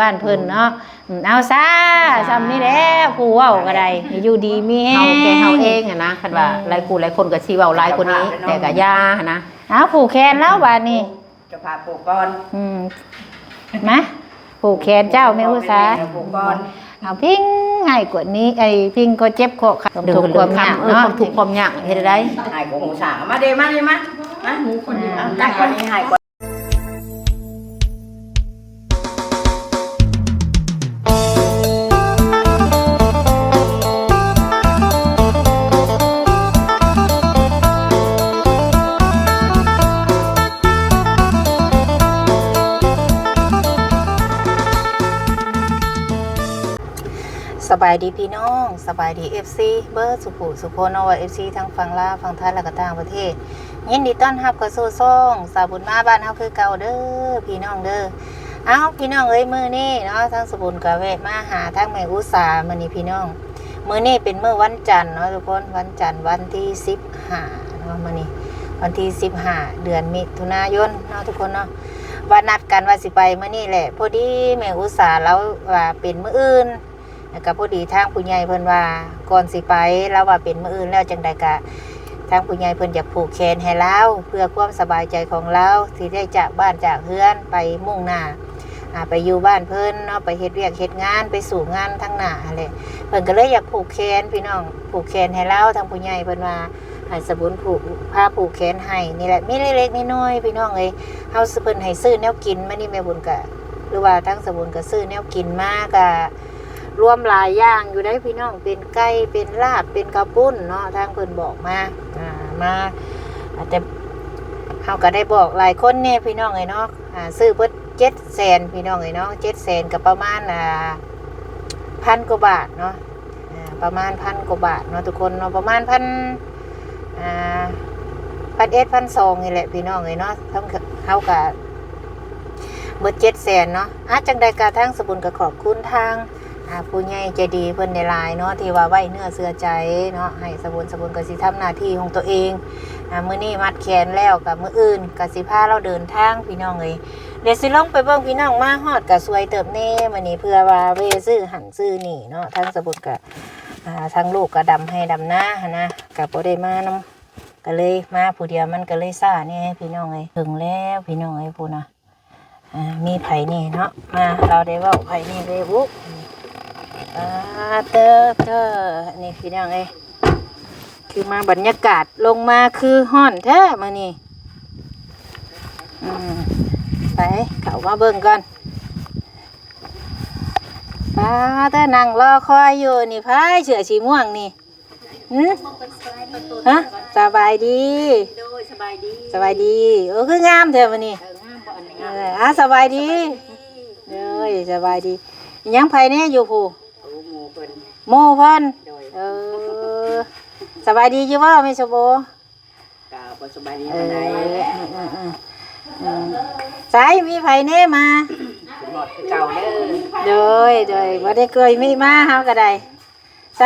ບ້ານເພິ່ນເນາະ. ອືມ ເອົາຊາ ສາທຸ ຊ່ຳນີ້ແຫຼະ ຜູ້ເວົ້າກໍໄດ້ ຢູ່ດີມີແຮງ ເຮົາແກ່ເຮົາເອງຫັ້ນນະ. ຄັນວ່າ ອືມ ຫຼາຍຄູ່ຫຼາຍຄົນກໍຊິເວົ້າຫຼາຍກວ່ານີ້ ເຈົ້າພາບເນາະ ແຕ່ກໍຢ່າຫັ້ນນະ. ເອົາ ຜູກແຂນລາວບາດນີ້ ເຈົ້າພາບຜູກກ່ອນ. ອືມ ມາຜູກແຂນເຈົ້າ ແມ່ອຸດສາ ຜູກກ່ອນ. ເອົາ ພິງໃຫ້ກວ່ານີ້ ໄອ້ພິງກໍເຈັບເຄາະຄຳ ທຸກຄວາມຍາກເນາະ ຄວາມທຸກຄວາມຍາກເຮັດໄດ້. ໃຫ້ກວ່າໝູສາ ມາເດ້ ມາເດ້ ມາ ມາ ໝູຄົນນີ້ ເອົາ ໃຫ້ກວ່ານີ້ ໃຫ້ກວ່າ ສະບາຍດີພີ່ນ້ອງ ສະບາຍດີເອັຟຊີເບິດສູ່ຜູ້ສູ່ຄົນເນາະ ວ່າເອັຟຊີທັງຝັ່ງລາວ ຝັ່ງໄທ ແລະກໍຕ່າງປະເທດ. ຍິນດີຕ້ອນຮັບເຂົ້າສູ່ຊ່ອງສາວບຸນມາບ້ານເຮົາຄືເກົ່າເດີ ພີ່ນ້ອງເດີ. ເອົ້າ ພີ່ນ້ອງເອີຍ ມື້ນີ້ເນາະ ທາງສາວບຸນກໍແວະມາຫາທາງແມ່ອຸດສາມື້ນີ້ພີ່ນ້ອງ. ມື້ນີ້ເປັນມື້ວັນຈັນເນາະທຸກຄົນ ວັນຈັນ ວັນທີສິບຫ້າເນາະ ມື້ນີ້ວັນທີສິບຫ້າ ເດືອນມິຖຸນາຍົນເນາະທຸກຄົນເນາະ. ວ່ານັດກັນວ່າຊິໄປມື້ນີ້ແຫຼະ ພໍດີແມ່ອຸດສາລາວວ່າເປັນມື້ອື່ນ ແລ້ວກໍພໍດີທາງຜູ້ໃຫຍ່ເພິ່ນວ່າ ກ່ອນຊິໄປ ລາວວ່າເປັນມື້ອື່ນແລ້ວ ຈັ່ງໃດກະທາງຜູ້ໃຫຍ່ເພິ່ນຢາກຜູກແຂນໃຫ້ລາວ ເພື່ອຄວາມສະບາຍໃຈຂອງລາວ ທີ່ໄດ້ຈາກບ້ານຈາກເຮືອນໄປມຸ່ງໜ້າ ອ່າ ໄປຢູ່ບ້ານເພິ່ນເນາະ ໄປເຮັດວຽກເຮັດງານ ໄປສູ້ງານທາງໜ້າຫັ້ນແຫຼະ. ເພິ່ນກໍເລີຍຢາກຜູກແຂນພີ່ນ້ອງ ຜູກແຂນໃຫ້ລາວ ທາງຜູ້ໃຫຍ່ເພິ່ນວ່າໃຫ້ສາວບຸນຜູກ ພາຜູກແຂນໃຫ້ນີ້ແຫຼະ. ມີເລັກໆນ້ອຍໆ ພີ່ນ້ອງເອີຍ ເຮົາ ເພິ່ນໃຫ້ຊື້ແນວກິນ ມານີ້ແມ່ບຸນກະ ຫຼືວ່າທາງສາວບຸນກໍຊື້ແນວກິນມາ ກະລວມຫຼາຍຢ່າງຢູ່ເດ້ພີ່ນ້ອງ ເປັນໄກ່ ເປັນລາບ ເປັນເຂົ້າປຸ້ນເນາະ ທາງເພິ່ນບອກມາ ອ່າ ມາ ແຕ່ເຮົາກໍໄດ້ບອກຫຼາຍຄົນແດ່ພີ່ນ້ອງເອີຍເນາະ. ອ່າ ຊື້ເບິດເຈັດແສນພີ່ນ້ອງເອີຍເນາະ ເຈັດແສນກໍປະມານ ອ່າ ພັນກວ່າບາດເນາະ ອ່າ ປະມານພັນກວ່າບາດເນາະທຸກຄົນເນາະ ປະມານພັນ ອ່າ ພັນເອັດ ພັນສອງນີ້ແຫຼະພີ່ນ້ອງເອີຍເນາະ. ທາງເຮົາກະເບິດເຈັດແສນເນາະ. ອາ ຈັ່ງໃດກະທາງສາວບຸນກະຂອບຄຸນທາງ ອາ ຜູ້ໃຫຍ່ໃຈດີເພິ່ນຫຼາຍໆເນາະ ທີ່ວ່າໄວ້ເນື້ອເຊື່ອໃຈເນາະ ໃຫ້ສາວບຸນ ສາວບຸນກະຊິທຳໜ້າທີ່ຂອງຕົວເອງ. ອາ ມື້ນີ້ມັດແຂນແລ້ວ ກະມື້ອື່ນກະຊິພາລາວເດີນທາງພີ່ນ້ອງເອີຍ. ດຽວຊິລົງໄປເບິ່ງພີ່ນ້ອງ ມາຮອດກະສວຍເຕີບແດ່ມື້ນີ້ ເພື່ອວ່າແວ່ຊື້ຫັ້ນຊື້ນີ້ເນາະ. ທາງສາວບຸນກະ ອ່າ ທາງລູກກໍດຳໄຮ່ດຳນາຫັ້ນນະ ກໍບໍ່ໄດ້ມານຳ ກໍເລີຍມາຜູ້ດຽວ ມັນກໍເລີຍຊ້າແດ່ພີ່ນ້ອງເອີຍ. ເຖິງແລ້ວພີ່ນ້ອງເອີຍ ພຸ້ນນະ ອ່າ ມີໃຜແດ່ເນາະ ມາ ລາວໄດ້ເວົ້າໃຜແດ່ເດ້ບຸ. ປາເຕີເຕີ ນີ້ພີ່ນ້ອງເອີຍ ຄືມາບັນຍາກາດລົງມາຄືຮ້ອນແທ້ມື້ນີ້. ອືມ ໄປ ເຂົ້າມາເບິ່ງກ່ອນ. ປາເຕີ ນັ່ງລໍຄອຍຢູ່ນີ້ ໃຜເສື້ອສີມ່ວງນີ້? ຫຶ? ຮະ? ສະບາຍດີ. ໂດຍ ສະບາຍດີ ສະບາຍດີ. ໂອ້ ຄືງາມແທ້ມື້ນີ້. ເອີ ງາມບໍ່ອັນນີ້? ເອີ ອາ ສະບາຍດີ. ສະບາຍດີ ໂດຍ ສະບາຍດີ. ຍັງໃຜແດ່ຢູ່ຜູ້? ໂອ້ ໝູ່ເພິ່ນ ໝູ່ເພິ່ນ. ໂດຍ ເອີ ສະບາຍດີຢູ່ບໍ່ແມ່ສົມໂອ? ກໍບໍ່ສະບາຍດີປານໃດ. ເອີ ອືມ ໃສ ມີໃຜແດ່ມາ? ເປັນໝົດຄືເກົ່າເດີ. ໂດຍ ໂດຍ ບໍ່ໄດ້ເຄີຍມີມາ ເຮົາກໍໄດ້. ໃສ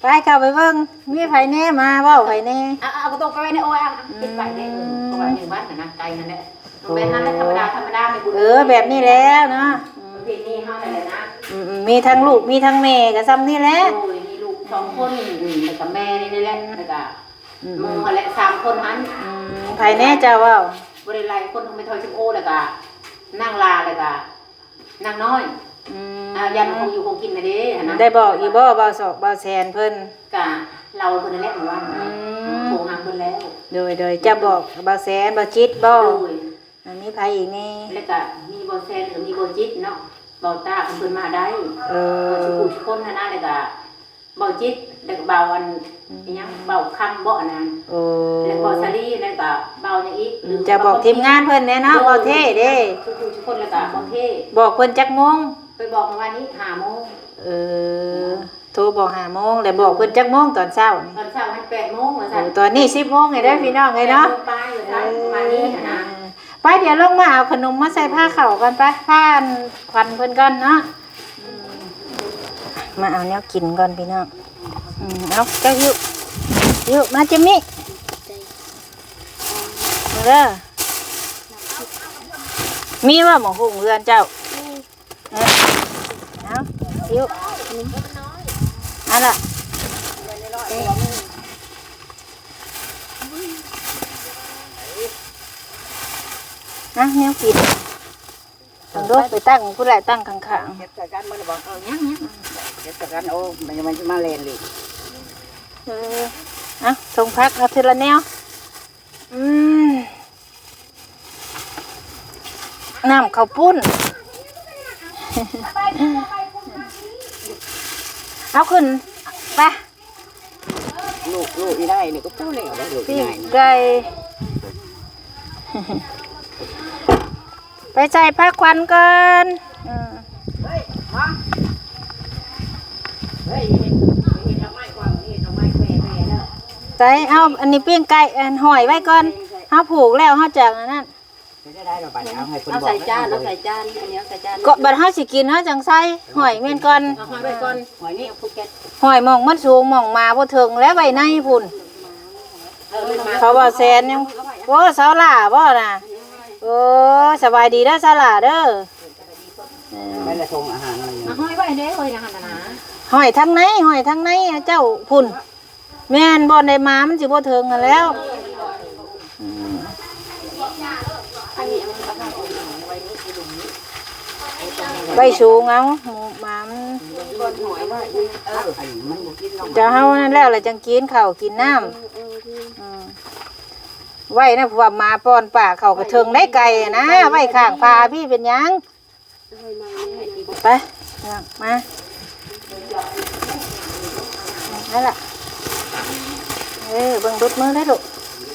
ໄປເຂົ້າໄປເບິ່ງ ມີໃຜແດ່ມາ ເວົ້າໃຜແດ່. ເອົາ ເອົາ ເອົາກະໂຕກໄປໄວ້ໃນໂອ ເອົາ ເອົາ ອືມ ປິດໄວ້ເດ້. ເອີ ເພາະວ່າຢູ່ວັດຫັ້ນນະ ໄກຫັ້ນແຫຼະ. ໂອ້ ແບບນັ້ນແຫຼະ ທຳມະດາ ທຳມະດາແມ່ບຸນ ເອີ ແບບນີ້ແລ້ວເນາະ. ອືມ ປະເພນີເຮົານັ້ນແຫຼະນະ. ອືມໆ ມີທັງລູກ ມີທັງແມ່ກໍຊ່ຳນີ້ແຫຼະ. ໂດຍ ມີລູກສອງຄົນ ອືມ ແລ້ວກໍແມ່ນີ້ແຫຼະ ແລ້ວກໍ ອືມໆ ໝູ່ຫັ້ນແຫຼະ ສາມຄົນຫັ້ນ. ອືມ ໃຜແດ່ເຈົ້າເວົ້າ? ບໍ່ໄດ້ຫຼາຍຄົນ ມີເທົ່າສົມໂອ ແລ້ວກໍນາງລາ ແລ້ວກໍນາງນ້ອຍ. ອືມ ອ່າ ຢ້ານຄົງຢູ່ຄົງກິນນະເດ້ຫັ້ນນະ. ໄດ້ບອກຢູ່ບໍ່ ບ່າວສອກ ບ່າວແສນເພິ່ນ? ກະເລົ່າເພິ່ນນັ້ນແຫຼະ ເມື່ອວານນີ້. ອືມ ໂທຫາເພິ່ນແລ້ວ. ໂດຍໆ ເຈົ້າບອກບ່າວແສນ ບ່າວຈິດບໍ່? ໂດຍ ອ່າ ມີໃຜອີກແດ່? ແລ້ວກະມີບ່າວແສນ ແລ້ວກະມີບ່າວຈິດເນາະ ບ່າວຕາ ເພິ່ນ ເພິ່ນມາໄດ້. ເອີ ເອີ ທຸກຜູ້ທຸກຄົນຫັ້ນນະ ແລ້ວກະບ່າວຈິດ ແລ້ວກະບ່າວອັນ ອືມ ອີຫຍັງ ບ່າວຄຳບໍ່ອັນນັ້ນ. ໂອ້ ແລ້ວກະບ່າວສາລີ ແລ້ວກະບ່າວຫຍັງອີກ? ອືມ ເຈົ້າບອກທີມງານເພິ່ນແດ່ເນາະ. ໂດຍ ບ່າວເທ່ເດ້ ທຸກຜູ້ທຸກຄົນ ແລ້ວກະບ່າວເທ່. ບອກເພິ່ນຈັກໂມງ? ໄປບອກເມື່ອວານນີ້ ຫ້າໂມງ. ເອີ ໂທບອກຫ້າໂມງ ແລ້ວບອກເພິ່ນຈັກໂມງຕອນເຊົ້ານີ້? ຕອນເຊົ້າຫັ້ນແປດໂມງວ່າຊັ້ນ. ໂອ້ ຕອນນີ້ສິບໂມງແລ້ວເດີພີ່ນ້ອງເອີຍເນາະ. ແປດໂມງປາຍວ່າຊັ້ນ ເອີ ປະມານນີ້ຫັ້ນນະ. ໄປ ດຽວລົງມາເອົາຂະໜົມມາໃສ່ພາເຂົ້າກ່ອນໄປ ພາອັນຂວັນເພິ່ນກ່ອນເນາະ. ອືມ ມາເອົາແນວກິນກ່ອນພີ່ນ້ອງ. ອືມ ເອົາ ເຈົ້າຫິ້ວ ຫິ້ວມາ ຈິມມີ້ ເດີ. ມີບໍ່ໝາກຫຸ່ງເຮືອນເຈົ້າ? ມີ. ເອົາ ອິ້ວ ເອົາລະ ນະ ແນວກິນ ເບິ່ງດູ ໄປຕັ້ງພຸ້ນແຫຼະ ຕັ້ງຂ້າງໆ ເກັບໃສ່ກັນໝົດແລ້ວບໍ່? ເອີ ຍັງໆ ເກັບໃສ່ກັນ ໂອ້ ມັນ ມັນຊິມາແລ່ນອີກ ເອີ ເອົາ ສົ່ງຜັກ ເອົາທີລະແນວ ອືມ ນ້ຳເຂົ້າປຸ້ນ ເອົາຂຶ້ນ ໄປ ລູກ ລູກອີ່ໄດ້ນີ້ກໍພໍແລ້ວໄດ໋ ລູກອີ່ໄດ້ນີ້ ປີ້ງໄກ່ ໄປໃສ່ພາຂວັນກ່ອນ ເອີ ໃສ່ ເອົາອັນນີ້ປີ້ງໄກ່ ອັນ ຫ້ອຍໄວ້ກ່ອນ ເຮົາຜູກແລ້ວເຮົາຈັ່ງອັນນັ້ນ ເຮັດໄດ້ດອກ ບັດນີ້ເອົາໃຫ້ເພິ່ນ ເອົາໃສ່ຈານ ເອົາໃສ່ຈານ ອັນນີ້ເອົາໃສ່ຈານ ກໍບັດເຮົາຊິກິນເຮົາຈັ່ງໃສ່ ຫ້ອຍແມ່ນກ່ອນ ເອົາຫ້ອຍໄວ້ກ່ອນ ຫ້ອຍນີ້ ຫ້ອຍໝ່ອງມັນສູງ ໝ່ອງມາບໍ່ເຖິງ ແລ້ວໄວ້ໃນພຸ້ນ ເອີ ເຂົາວ່າແຊນຍັງ ໂອ້ ສາວຫຼ້າບໍ່ນະ ໂອ້ ສະບາຍດີເດີສາວຫຼ້າເດີ ເອີ ໄປລະຖົງອາຫານມັນ ມາຫ້ອຍໄວ້ເດ້ ຫ້ອຍທາງໃນ ຫ້ອຍທາງໃນ ຫ້ອຍທາງໃນເຈົ້າພຸ້ນ ແມ່ນ ບ່ອນໃດໝາມັນຊິບໍ່ເຖິງຫັ້ນແລ້ວ ອືມ ໄວ້ສູງເອົາ ໝາມັນ ຈະເຮົານັ້ນແລ້ວລະຈັ່ງກິນເຂົ້າກິນນ້ຳ ອືມ ໄວ້ນະ ເພາະວ່າໝາປ້ອນປາເຂົ້າກະເຖິງໄດ້ໄກ່ນະ ໄວ້ຂ້າງຝາພີ້ເປັນຫຍັງ? ໄປ ມາ ຫັ້ນລະ ເອີ ເບິ່ງດຸດມືເດີລູກ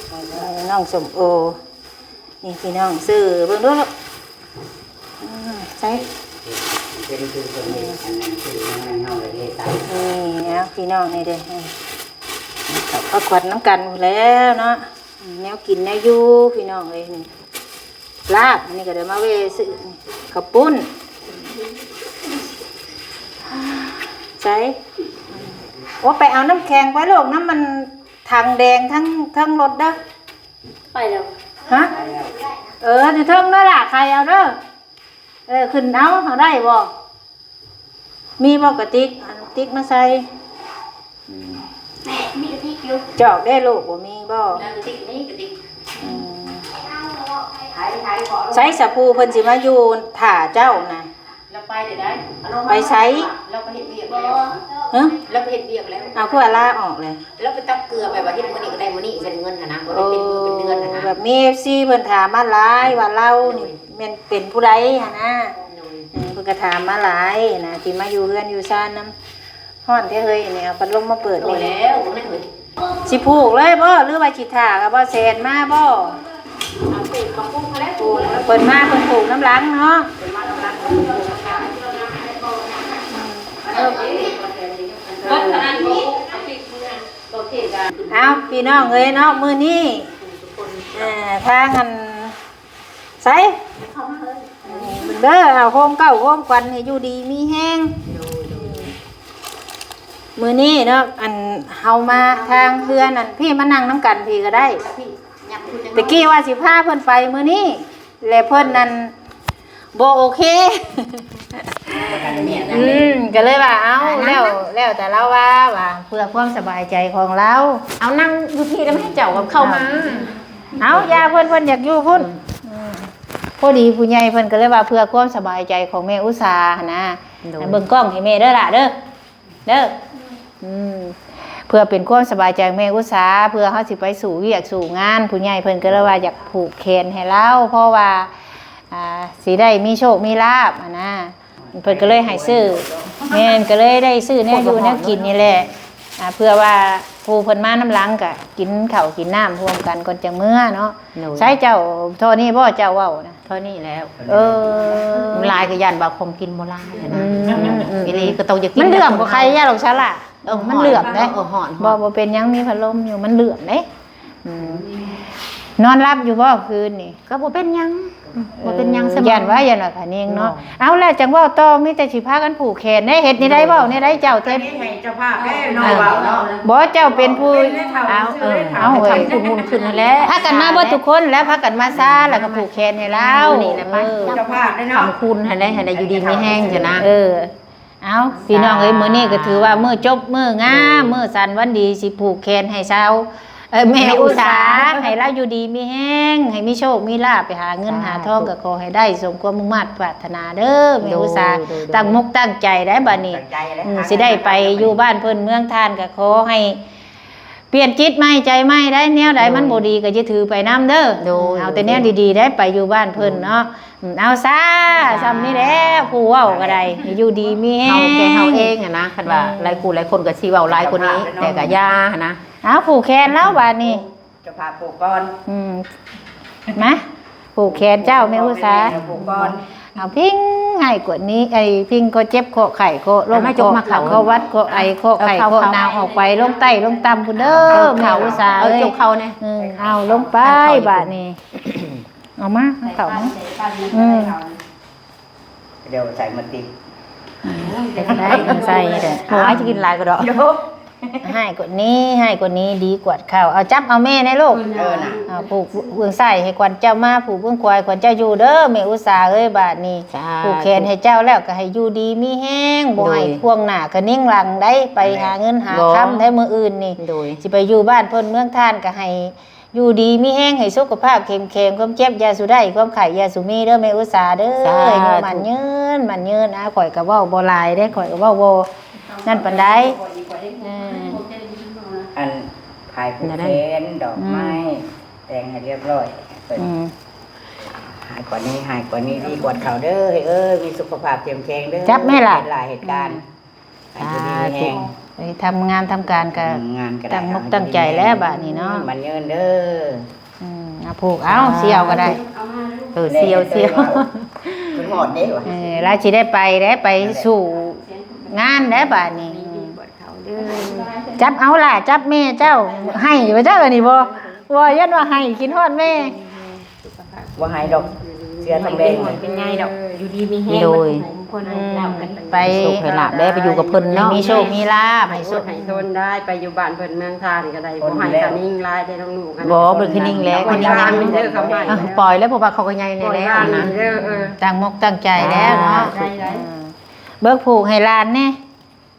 ເອີ ນ້ອງສົ້ມໂອ ນີ້ພີ່ນ້ອງ ຊື້ເບິ່ງດູລູກ ອືມ ໃສ່ ນີ້ ເອົາ ພີ່ນ້ອງ ນີ້ເດີ ເອົາ ເຂົ້າຄວັດນຳກັນພຸ້ນແລ້ວເນາະ. ແນວກິນແນວຢູ່ພີ່ນ້ອງເອີຍ ນີ້ ລາບ ອັນນີ້ກໍໄດ້ມາແວ່ຊື້ ນີ້ ເຂົ້າປຸ້ນ ໃສ່ ໂອ້ ໄປເອົານ້ຳແຂງໄປລູກ ນ້ຳມັນຖັງແດງທັງ ທັງລົດເດີ ໄປແລ້ວ ຮະ ເອີ ຢູ່ເທິງເດີຫຼ້າ ໄຂ່ເອົາເດີ ເອີ ຂຶ້ນເອົາ ເອົາໄດ້ບໍ່? ມີບໍ່ກະຕິກ? ເອົາກະຕິກມາໃສ່ ອືມ ແມ່ ມີກະຕິກຢູ່ ຈອກເດ້ລູກ ບໍ່ມີບໍ່? ເອີ ກະຕິກ ມີກະຕິກ ອືມ ໃສສະພູເພິ່ນຊິມາຢູ່ຖ້າເຈົ້ານະ? ລາວໄປແລ້ວໄດ໋ ໄປໃສ? ລາວໄປເຮັດວຽກແລ້ວ ຮະ? ລາວໄປເຮັດວຽກແລ້ວ ເອົາ ຄືວ່າລາອອກແລ້ວ? ລາວໄປຕັກເກືອ ແບບວ່າເຮັດມື້ນີ້ກໍໄດ້ມື້ນີ້ ເງິນຫັ້ນນະ ບໍ່ໄດ້ເປັນມື້ເປັນເດືອນຫັ້ນນະ ໂອ້ ແບບມີເອັຟຊີເພິ່ນຖາມມາຫຼາຍວ່າລາວນີ້ ໂດຍ ແມ່ນເປັນຜູ້ໃດຫັ້ນນະ ໂດຍ ເອີ ເພິ່ນກໍຖາມມາຫຼາຍນະ ທີ່ມາຢູ່ເຮືອນຢູ່ຊານນຳ ຮ້ອນແທ້ເຮີ້ຍ ນີ້ເອົາພັດລົມມາເປີດ ໂອ້ ນີ້ ແລ້ວ ເບິ່ງແນ່ເຮີ້ຍ ຊິຜູກເລີຍບໍ່ ຫຼືວ່າຊິຖ້າກັບບ່າວແສນມາບໍ່? ເອົາປູກ ເອົາປູກ ເອົາແລ້ວປູກ ເພິ່ນມາເພິ່ນຜູກນຳຫຼັງເນາະ ເພິ່ນມານຳຫຼັງ ເອີ ເອົາ ພີ່ນ້ອງເອີຍເນາະ ມື້ນີ້ ເອີ ທາງອັນ ໃສ ເດີ ເອົາ ໂຮມເກົ້າໂຮມຂວັນໃຫ້ຢູ່ດີມີແຮງ ມື້ນີ້ເນາະ ອັນ ເຮົາມາທາງເຮືອນ ອັນ ພີ້ ມານັ່ງນຳກັນພີ້ກໍໄດ້ ຕະກີ້ວ່າຊິພາເພິ່ນໄປມື້ນີ້ ແລະເພິ່ນນັ້ນ ບໍ່ໂອເຄ ອືມ ກໍເລີຍວ່າ ເອົ້າ ແລ້ວ ແລ້ວແຕ່ລາວວ່າ ວ່າເພື່ອຄວາມສະບາຍໃຈຂອງລາວ ເອົາ ນັ່ງຢູ່ພີ້ໄດ້ໄໝ ເຈົ້າກໍເຂົ້າມາ ເອົ້າ ຢ່າ ເພິ່ນ ເພິ່ນຢາກຢູ່ພຸ້ນ ອືມ ພໍດີຜູ້ໃຫຍ່ເພິ່ນກໍເລີຍວ່າ ເພື່ອຄວາມສະບາຍໃຈຂອງແມ່ອຸດສາຫັ້ນນະ ໂດຍ ເບິ່ງກ້ອງໃຫ້ແມ່ເດີຫຼ້າເດີ ເດີ ອືມ ເພື່ອເປັນຄວາມສະບາຍໃຈຂອງແມ່ອຸດສາ ເພື່ອເຮົາຊິໄປສູ້ວຽກສູ້ງານ ຜູ້ໃຫຍ່ເພິ່ນກໍເລີຍວ່າຢາກຜູກແຂນໃຫ້ລາວ ເພາະວ່າ ອ່າ ຊິໄດ້ມີໂຊກມີລາບຫັ້ນນະ ເພິ່ນກໍເລີຍໃຫ້ຊື້ ແມ່ນ ກໍເລີຍໄດ້ຊື້ແນວຢູ່ແນວກິນນີ້ແຫຼະ ອ່າ ເພື່ອວ່າຜູ້ເພິ່ນມານຳຫຼັງກໍກິນເຂົ້າກິນນ້ຳຮ່ວມກັນກ່ອນຈັ່ງເມືອເນາະ ໂດຍ ໃສເຈົ້າທໍ່ນີ້ບໍ່ ເຈົ້າເວົ້ານະ? ທໍ່ນີ້ແລ້ວ ເອີ ຫຼາຍກໍຢ້ານວ່າຂອງກິນບໍ່ຫຼາຍຫັ້ນນະ ອືມ ອີ່ຫຼີກໍຕ້ອງຢາກກິນ ມັນເຫຼື້ອມບໍ່ ໄຄຢ່າຫຼອກຊາລະ ເອີ ມັນເຫຼື້ອມເດ້ ເອີ ຮ້ອນ ບໍ່ ບໍ່ເປັນຫຍັງ ມີພັດລົມຢູ່ ມັນເຫຼື້ອມເດ້ ອືມ ນອນຫຼັບຢູ່ບໍ່ຄືນນີ້? ກໍບໍ່ເປັນຫຍັງ ບໍ່ເປັນຫຍັງຊະ ຢ້ານວ່າ ຢ້ານວ່າຂະນິງເນາະ. ເນາະ ເອົາລະ ຈັ່ງເວົ້າຕໍ່ ມີແຕ່ຊິພາກັນຜູກແຂນເດ້. ເຮັດແນວໃດ ເວົ້າແນວໃດເຈົ້າແທ້? ອັນນີ້ໃຫ້ເຈົ້າພາບເດ້ເນາະ ເອີ ເວົ້າເນາະ. ບໍ່ ເຈົ້າເປັນຜູ້ ເປັນເຈົ້າ ເອົາ ເອີ ເອົາ ເອີ ເອົາ ໃຫ້ຄຳຄຸນມຸນຂຶ້ນຫັ້ນແຫຼະ. ພາກັນມາເບິດທຸກຄົນແຫຼະ ພາກັນມາຊາ ແລ້ວກໍຜູກແຂນໃຫ້ລາວ. ມື້ນີ້ແຫຼະ ເອີ ເຈົ້າພາບເດ້ເນາະ ຄຳຄຸນຫັ້ນໄດ໋ ໃຫ້ໄດ້ຢູ່ດີມີແຮງຊະນະ. ເອີ ເອົາ ພີ່ນ້ອງເອີຍ ມື້ນີ້ກໍຖືວ່າມື້ຈົບມື້ງາມ ມື້ສັນວັນດີ ຊິຜູກແຂນໃຫ້ຊາວ ເອີ ແມ່ອຸສາ ໃຫ້ລາວຢູ່ດີມີແຮງ ໃຫ້ມີໂຊກມີລາບ ໄປຫາເງິນຫາທອງ ກໍຂໍໃຫ້ໄດ້ສົມຄວາມມຸ່ງມາດປາດຖະໜາເດີແມ່ອຸສາ. ຕັ້ງມົກຕັ້ງໃຈໄດ໋ບາດນີ້ ຊິໄດ້ໄປຢູ່ບ້ານເພິ່ນເມືອງທ່ານ ກໍຂໍໃຫ້ ປ່ຽນຈິດໃໝ່ໃຈໃໝ່ໄດ໋ ແນວໃດມັນບໍ່ດີກໍຢ່າຖືໄປນຳເດີ. ໂດຍ ເອົາແຕ່ແນວດີໆໄດ໋ ໄປຢູ່ບ້ານເພິ່ນເນາະ. ເອົາຊາ ຊ່ຳນີ້ແຫຼະ ຜູ້ເວົ້າກໍໄດ້ ຢູ່ດີມີແຮງ ເຮົາແກ່ເຮົາເອງຫັ້ນນະ. ຄັນວ່າຫຼາຍຄູ່ຫຼາຍຄົນກໍຊິເວົ້າຫຼາຍກວ່ານີ້ ແຕ່ກໍຢ່າຫັ້ນນະ. ເອົາຜູກແຂນລາວບາດນີ້ ເຈົ້າພາບຜູກກ່ອນ. ອືມ ມາຜູກແຂນເຈົ້າແມ່ອຸສາ ຜູກກ່ອນ. ເອົາພິງ ໃຫ້ກວ່ານີ້ ໄອ້ພິງ ເຄາະເຈັບເຄາະໄຂ້ ເຄາະລົມ ເຄາະຫວັດ ເຄາະໄອ ເຄາະໄຂ້ ເຄາະໜາວ ອອກໄປ ລົງໃຕ້ລົງຕ່ຳພຸ້ນເດີແມ່ອຸສາເອີຍ. ເອົາລົງໄປບາດນີ້ ເອົາມາ ເອົາເຂົ້າມາ. ອືມ ດຽວໃສ່ມາຕິ ໃສ່ແຫຼະ. ໂອ້ຍ ຈະກິນຫຼາຍກໍດອກ. ໃຫ້ກວ່ານີ້ ໃຫ້ກວ່ານີ້ ດີກວດເຂົ້າ. ເອົາຈັບເອົາແມ່ແນ່ລູກ. ເອີນະ ເອົາຜູກເບື້ອງຊ້າຍໃຫ້ຂວັນເຈົ້າມາ ຜູກເບື້ອງຂວາໃຫ້ຂວັນເຈົ້າຢູ່ເດີແມ່ອຸສາເອີຍ. ບາດນີ້ຜູກແຂນໃຫ້ເຈົ້າແລ້ວກໍໃຫ້ຢູ່ດີມີແຮງ ບໍ່ໃຫ້ພວງໜ້າຂະນິງຫຼັງໄດ໋ ໄປຫາເງິນຫາຄຳໄດ໋. ມື້ອື່ນນີ້ຊິໄປຢູ່ບ້ານເພິ່ນເມືອງທ່ານ ກໍໃຫ້ ຢູ່ດີມີແຮງ ໃຫ້ສຸຂະພາບເຂັ້ມແຂງ ຄວາມເຈັບຢ່າສູ່ໄດ້ ຄວາມໄຂ້ຢ່າສູ່ມີເດີແມ່ອຸສາເດີ. ອາຍຸໝັ້ນຍືນ ໝັ້ນຍືນ. ອາ ຂ້ອຍກໍເວົ້າບໍ່ຫຼາຍເດ້ ຂ້ອຍກໍເວົ້າບໍ່ນັ້ນປານໃດ. ເອີ ອັນ ພາຍຜູກແຂນ ດອກໄມ້ ແຕ່ງໃຫ້ລຽບຮ້ອຍ ອືມ ໃຫ້ກວ່ານີ້ ໃຫ້ກວ່ານີ້ ດີກວ່າເກົ່າເດີເອີຍ. ມີສຸຂະພາບເຂັ້ມແຂງເດີ ຈັບແມ່ລະ ເຮັດລາຍເຮັດການ ໃຫ້ຢູ່ດີມີແຮງ ໄປທຳງານທຳການກໍຕັ້ງອົກຕັ້ງໃຈແລ້ວບາດນີ້ເນາະ. ໝັ້ນຍືນເດີ. ອືມ ເອົາຜູກ ເອົາສ່ຽວກໍໄດ້. ເອີ ສ່ຽວ ສ່ຽວ ຂຶ້ນຮອດເດ້ຫວາ. ເອີ ລາວຊິໄດ້ໄປແລ້ວ ໄປສູ່ງານແລ້ວບາດນີ້. ຈັບເອົາຫຼ້າ ຈັບແມ່ເຈົ້າ. ໄຫ້ບໍ່ເຈົ້າອັນນີ້ບໍ່? ບໍ່ ຢ້ານວ່າໄຫ້ ຄິດຮອດແມ່. ບໍ່ໃຫ້ດອກ ເຊື່ອທາງແດງ ເປັນໃຫຍ່ດອກ ຢູ່ດີມີແຮງ. ໂດຍ ໄປ ໃຫ້ໂຊກໃຫ້ລາບໄດ້ ໄປຢູ່ກັບເພິ່ນເນາະ ໃຫ້ມີໂຊກມີລາບ ໃຫ້ໂຊກໃຫ້ຊົນໄດ້ ໄປຢູ່ບ້ານເພິ່ນເມືອງທ່ານກໍໄດ້ ບໍ່ໃຫ້ຂະນິງຫຼາຍເດ້ນ້ອງລູກ. ບໍ່ ເປັນຂະນິງແຫຼະ ຂະນິງເດີ ເຂົາໃຫ້ ເອີ ປ່ອຍແລ້ວ ເພາະວ່າເຂົາກໍໃຫຍ່ແດ່ແລ້ວນະ. ເອີ ຕັ້ງມົກຕັ້ງໃຈແລ້ວເນາະ. ເບິ່ງຜູກໃຫ້ຫຼານແດ່.